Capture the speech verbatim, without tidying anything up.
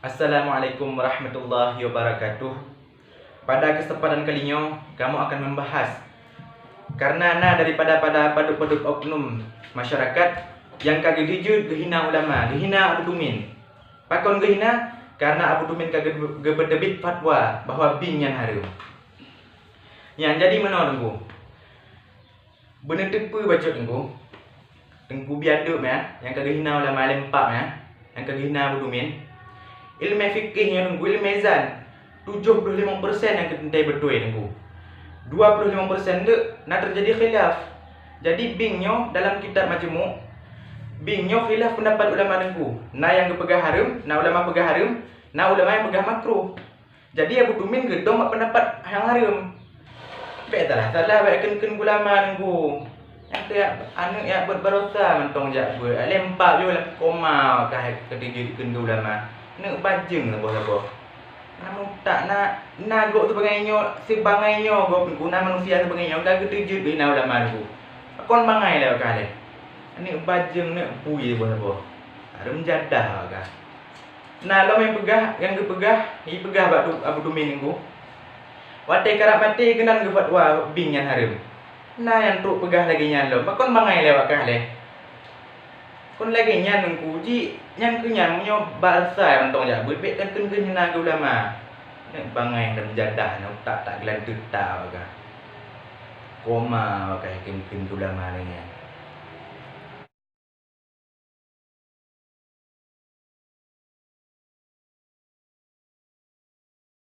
Assalamualaikum warahmatullahi wabarakatuh. Pada kesempatan kali nyoe, kamoe akan membahas karena na daripada pada padub-padub oknum masyarakat nyang ka geudeujeuet geuhina ulama, geuhina Abu Tumin. Pakon geuhina? Karena Abu Tumin ka geu-, geupeuteubiet fatwa bahwa bing nyan hareuem. Nyan jadi meunoe Teungku. Beuneuteupeu bacut Teungku. Teungku Biaduk nyan, nyang ka geuhina ulama lé empat nyan, nyang ka geuhina Abu Tumin. Ilmu fikih nyan Teungku, ilmu mizan, tujoh ploh limong persen nyang keuteuntèe beutôi Teungku. Dua ploh limong persen deuk na teujadi khilaf. Jadi bing nyoe dalam kitab Majmu', bing nyoe khilaf peundapat ulama Teungku. Na nyang geupeugah hareuem, na ulama peugah hareuem, na ulama nyang peugah makruh. Jadi Abu Tumin geudong bak peundapat nyang hareuem. Bèk salah-salah bèk kheun-kheun ulama Teungku. Nyang keu aneuk jak beuet baroesa mantong jak beuet. Lé empat yoh lam koma ka keudijeuet kheun ulama. Aneuk bajeueng saboh-saboh. Na mutak na, na gob sibangai nyoe, sibangai nyoe gob Teungku, na manusia sibangai nyoe ka geudeujeuet geuhina ulama Teungku. Kon bangai lé ka lé. Aneuk bajeueng, aneuk bui saboh-saboh. Hareuem jadah ka. Na lom nyang peugah, nyang geupeugah, jipeugah bak Tu-, Abu Tumin Teungku. Watèe karab maté keunan geufatwa bing nyan hareuem. Na nyang trok peugah lagèe nyan lom, pakon bangai lé awak kah lé. Kon lagèe nyan Teungku, ji nyan keu nyan meunyoe bak asai mantong jak beuet, bèk kheun-kheun hina keu ulama. Nyan bangai dan jadah, na utak tak geulanteut ta awak kah. Koma awak kah kheun-kheun keu ulama lagèe nyan.